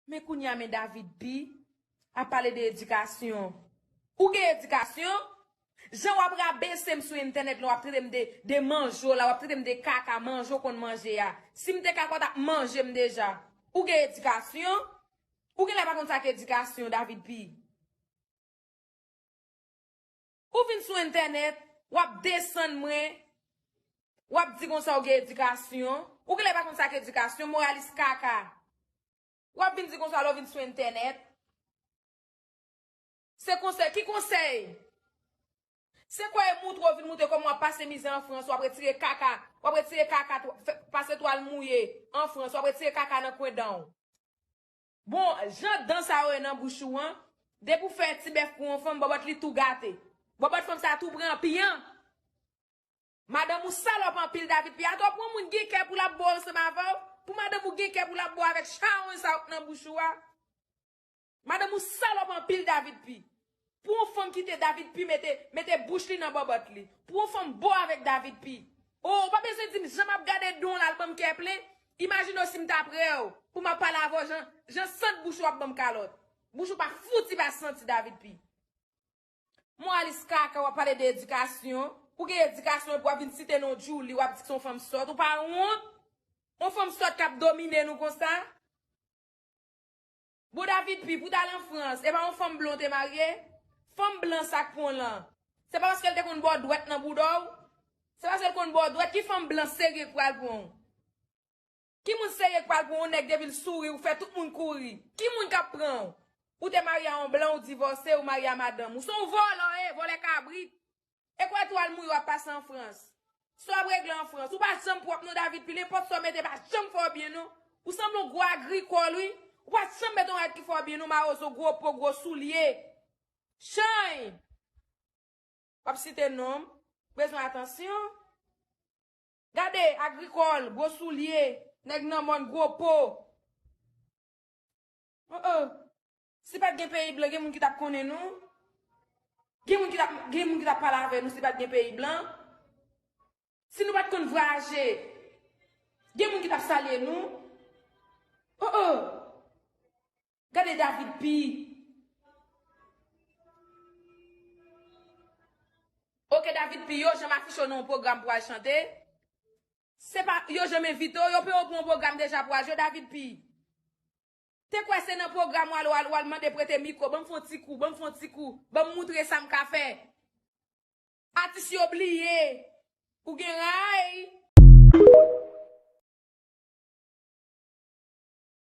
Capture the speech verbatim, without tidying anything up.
Men kounye a, men David P ap pale de edikasyon. Ou gen edikasyon? Jan w ap rabese m sou entènèt la, w ap trete m de, de manjo la, w ap trete m de kaka, manjo konn manje a. Si m te kaka, w t ap manje m deja. Ou gen edikasyon? Ou genlè pa konn sa k edikasyon, David P. Ou vin sou entènèt, w ap desann mwen, w ap di konsa ou gen edikasyon. Ou genlè pa konn sa k edikasyon, moralis kaka. W ap vin di konsa lè w vin sou entènèt. Se konsèy, ki konsèy? Se kwè e moutre w vin moutre kòman w ap pase mizè an Frans, w ap retire kaka, w ap retire kaka, tw- fè- pase twal mouye an Frans, w ap retire kaka nan kwen dan w. Bon, jan dan sa yo ye nan bouch ou an, depi w fè ti bèf pou yon fanm, bòbòt li tou gate. Bòbòt fanm sa tou pran piyan. Madanm ou salòp anpil, David P. Atò pou yon moun gen kè pou l ap bo ansanm avè w, pou madanm ou gen kè pou l ap bo avèk chawony sa yo k nan bouch ou a. Madanm ou salòp anpil, David P. Pou yon fanm kite David P mete, mete bouch li nan bòbòt li. Pou yon fanm bo avèk David P. Oh, ou pa bezwen di m jan m ap gade don l al ban m kè plen. Imajine w si m ta prè w, pou m ap pale avè w jan, jan sant bouch ou ap ban m kalòt. Bouch ou pa fouti pa santi, David P. Moralis kaka, w ap pale de edikasyon. Ou gen edikasyon epi w ap vin site non Djouly, w ap di k se yon fanm sòt. Ou pa wont? Yon fanm sòt k ap domine nou konsa? Bon, David P, pou w t al an Frans, e pa yon fanm blan w te marye? Fanm blan sa k pran w lan. Se pa paske l te konn ba w dwèt nan bouda w? Se paske l konn ba w dwèt? Ki fanm blan serye k pral pran w? Ki moun serye k pral pran yon nèg depi l souri, ou fè tout moun kouri? Ki moun k ap pran w? Ou te marye a yon blan, ou divòse, ou marye a madanm ou. Se yon vòlè w ye, vòlè kabrit. E kwè tou al mouye w ap pase an Frans. Sa w ap regle an Frans? Ou pa janm pwòp non, David P, nenpòt sa w mete pa janm fè w byen non. Ou sanble yon gwo agrikòl wi. Ou pa janm mete yon rad ki fè w byen non, mawozo, gwo po, gwo soulye. Chany! W ap site non m. Bezwen atansyon. Gade, agrikòl, gwo soulye, nèg nan mòn, gwo po. Oh, oh. Si pa t gen peyi blan, gen moun ki t ap konnen nou? Gen moun ki t ap, gen moun ki t ap pale avè nou si pa t gen peyi blan? Si nou pa t konn vwayaje, gen moun ki t ap salye nou? Oh, oh. Gade David P. Ok, David P, yo janm afiche w nan yon pwogram pou al chante? Se pa, yo janm envite w, yo peye w pou yon pwogram deja pou al jwe, David P. Te kwè se nan pwogram w al, w al, w al mande prete mikwo, ban m fè yon ti kou, ban m fè yon ti kou, ban m moutre sa m ka fè. Atis yo bliye. Ou gen ray.